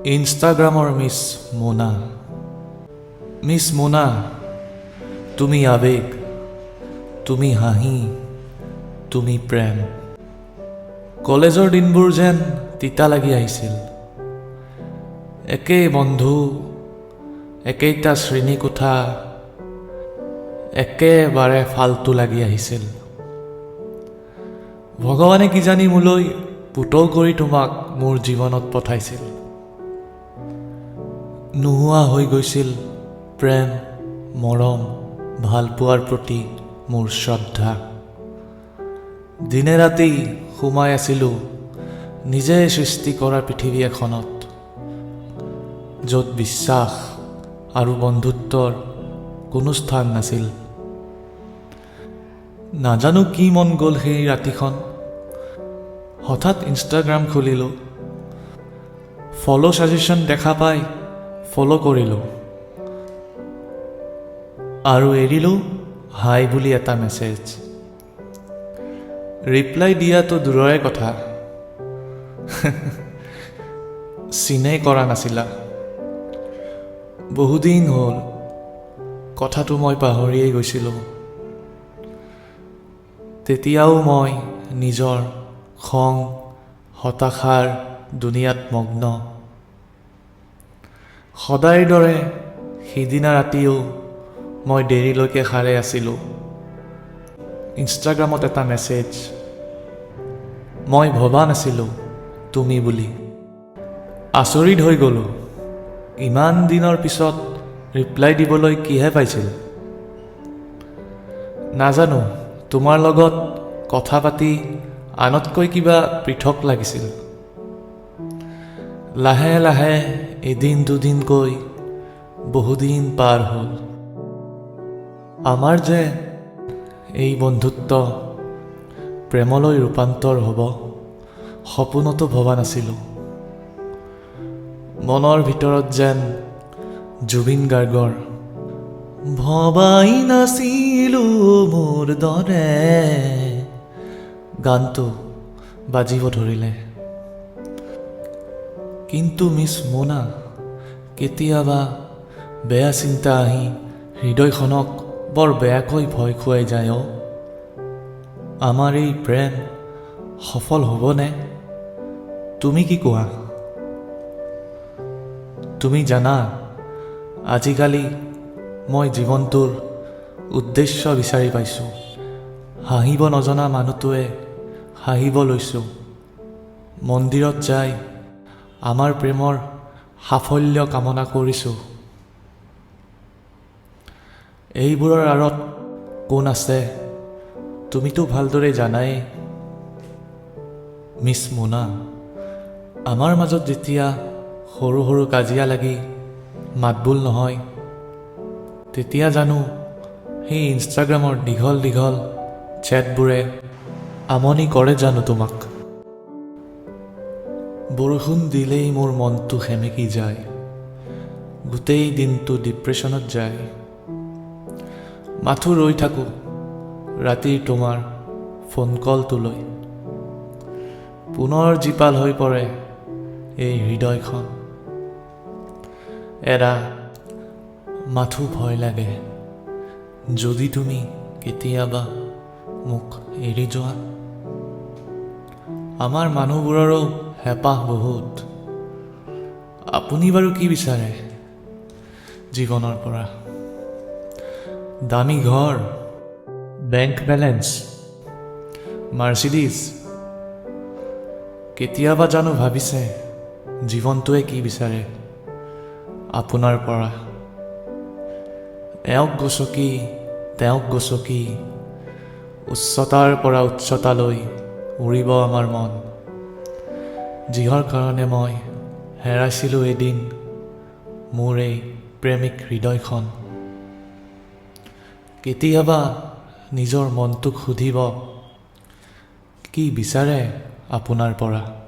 ইনষ্টাগ্ৰামৰ মিছ মোনা। মিছ মোনা, তুমি আৱেগ, তুমি হাঁহি, তুমি প্ৰেম। কলেজৰ দিনবোৰ যেন তিতা লাগি আহিছিল। একেই বন্ধু, একেইটা শ্ৰেণীকোঠা, একেবাৰে ফাল্টু লাগি আহিছিল। ভগৱানে কিজানি মোলৈ পুতৌ কৰি তোমাক মোৰ জীৱনত পঠাইছিল। নোহোৱা হৈ গৈছিল প্ৰেম, মৰম, ভালপোৱাৰ প্ৰতি মোৰ শ্ৰদ্ধা। দিনে ৰাতি সোমাই আছিলোঁ নিজে সৃষ্টি কৰা পৃথিৱী এখনত, য'ত বিশ্বাস আৰু বন্ধুত্বৰ কোনো স্থান নাছিল। নাজানো কি মন গ'ল সেই ৰাতিখন, হঠাৎ ইনষ্টাগ্ৰাম খুলিলোঁ। ফ'ল' ছাজেশ্যন দেখা পাই ফ'ল' কৰিলোঁ আৰু এৰিলোঁ হাই বুলি এটা মেছেজ। ৰিপ্লাই দিয়াটো দূৰৰে কথা, চিনেই কৰা নাছিলা। বহুদিন হ'ল, কথাটো মই পাহৰিয়েই গৈছিলোঁ। তেতিয়াও মই নিজৰ খং, হতাশাৰ দুনিয়াত মগ্ন। সদায়ৰ দৰে সিদিনা ৰাতিও মই দেৰিলৈকে সাৰে আছিলোঁ। ইনষ্টাগ্ৰামত এটা মেছেজ। মই ভবা নাছিলোঁ তুমি বুলি। আচৰিত হৈ গ'লোঁ, ইমান দিনৰ পিছত ৰিপ্লাই দিবলৈ কিহে পাইছিল? নাজানো, তোমাৰ লগত কথা পাতি আনতকৈ কিবা পৃথক লাগিছিল। লাহে লাহে এদিন দুদিনকৈ বহুদিন পাৰ হ'ল। আমাৰ যে এই বন্ধুত্ব প্ৰেমলৈ ৰূপান্তৰ হ'ব, সপোনতো ভবা নাছিলোঁ। মনৰ ভিতৰত যেন জুবিন গাৰ্গৰ "ভবাই নাছিলো মোৰ দৰে" গানটো বাজিব ধৰিলে। কিন্তু মিছ মোনা, কেতিয়াবা বেয়া চিন্তা আহি হৃদয়খনক বৰ বেয়াকৈ ভয় খুৱাই যায় অ'। আমাৰ এই প্ৰেম সফল হ'বনে? তুমি কি কোৱা? তুমি জানা, আজিকালি মই জীৱনটোৰ উদ্দেশ্য বিচাৰি পাইছোঁ। হাঁহিব নজনা মানুহটোৱে হাঁহিব লৈছোঁ। মন্দিৰত যাই আমাৰ প্ৰেমৰ সাফল্য কামনা কৰিছোঁ। এইবোৰৰ আঁৰত কোন আছে, তুমিতো ভালদৰে জানাই। মিছ মোনা, আমাৰ মাজত যেতিয়া সৰু সৰু কাজিয়া লাগি মাতবোল নহয়, তেতিয়া জানো সেই ইনষ্টাগ্ৰামৰ দীঘল দীঘল চেটবোৰে আমনি কৰে জানো তোমাক? বৰষুণ দিলেই মোৰ মনটো সেমেকি যায়, গোটেই দিনটো ডিপ্ৰেশ্যনত যায়। মাথো ৰৈ থাকোঁ ৰাতিৰ তোমাৰ ফোন কলটোলৈ। পুনৰ জীপাল হৈ পৰে এই হৃদয়খন। এৰা, মাথো ভয় লাগে, যদি তুমি কেতিয়াবা মোক এৰি যোৱা। আমাৰ মানুহবোৰৰো হেঁপাহ বহুত। আপুনি বাৰু কি বিচাৰে জীৱনৰ পৰা? দামী ঘৰ, বেংক বেলেঞ্চ, মাৰ্চিডিজ? কেতিয়াবা জানো ভাবিছে জীৱনটোৱে কি বিচাৰে আপোনাৰ পৰা? এওঁক গচকি, তেওঁক গচকি উচ্চতাৰ পৰা উচ্চতালৈ উৰিব আমাৰ মন। যিহৰ কাৰণে মই হেৰাইছিলোঁ এদিন মোৰ এই প্ৰেমিক হৃদয়খন। কেতিয়াবা নিজৰ মনটোক সুধিব, কি বিচাৰে আপোনাৰ পৰা?